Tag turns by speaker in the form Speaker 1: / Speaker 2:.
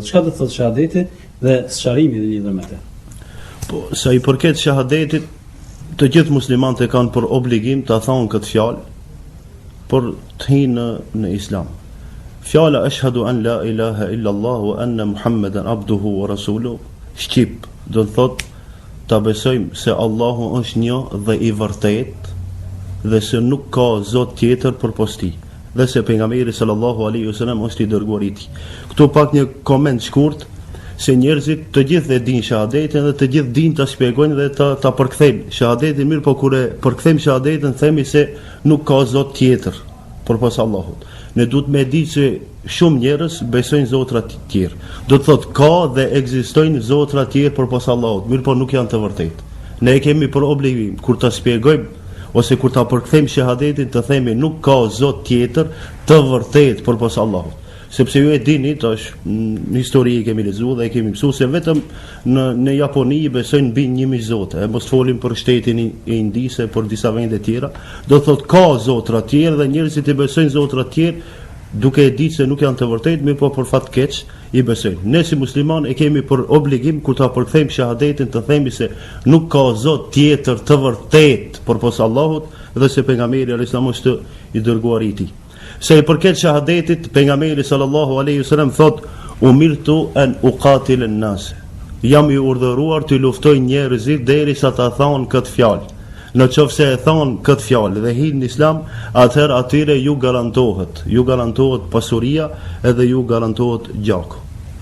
Speaker 1: Çka do të thotë shahadeti dhe sqarimi në lidhje me të?
Speaker 2: Po, sa i përket shahadetit, të gjithë muslimanët e kanë për obligim ta thonë këtë fjalë për të hynë në, në islam. Fjala eshhadu an la ilaha illa Allah wa anna Muhammeden abduhu wa rasuluhu, shqip, do të thotë ta besojmë se Allahu është një dhe i vërtetë dhe se nuk ka zot tjetër përpos tij. dhe se pejgamberi sallallahu alaihi wasallam është i dërguari i tij. Këtu pak një koment shkurt se njerëzit të gjithë e dinë shahadetin dhe të gjithë dinë ta shpjegojnë dhe ta ta përkthejnë shahadetin, mirëpo kur e përkthejmë shahadetin themi se nuk ka zot tjetër përpos Allahut. Ne duhet me ditë se shumë njerëz besojnë zotra të tjerë. Do të thotë ka dhe ekzistojnë zotra të tjerë përpos Allahut, mirëpo nuk janë të vërtetë. Ne e kemi për obligim kur ta shpjegojmë ose kur ta përkthejmë shehadetin të themi nuk ka zot tjetër të vërtetë përpos Allahut. Sepse ju e dini, tash në histori e kemi lexuar dhe e kemi mësuar se vetëm në në Japoni i besojnë mbi 1000 zote, e mos folim për shtetin e Indisë, për disa vende tjera. Do thotë ka zotra tjerë dhe njerëzit i besojnë zotra tjerë duke e ditë se nuk janë të vërtetë, mirëpo për fat keq i besojnë. Ne si muslimanë e kemi për obligim kur ta përkthejmë shahadetin të themi se nuk ka zot tjetër të vërtetë përpos Allahut dhe se pejgamberi alayhis salam është i dërguari i tij. Sa i përket shahadetit, pejgamberi sallallahu alaihi wasallam thotë umirtu an uqatil an-nas. Jam i urdhëruar të luftoj njerëzit derisa ta thonë këtë fjalë. Në qoftë se e thonë këtë fjalë dhe hyjnë në Islam, atëherë atyre ju garantohet, ju garantohet pasuria edhe ju garantohet gjaku.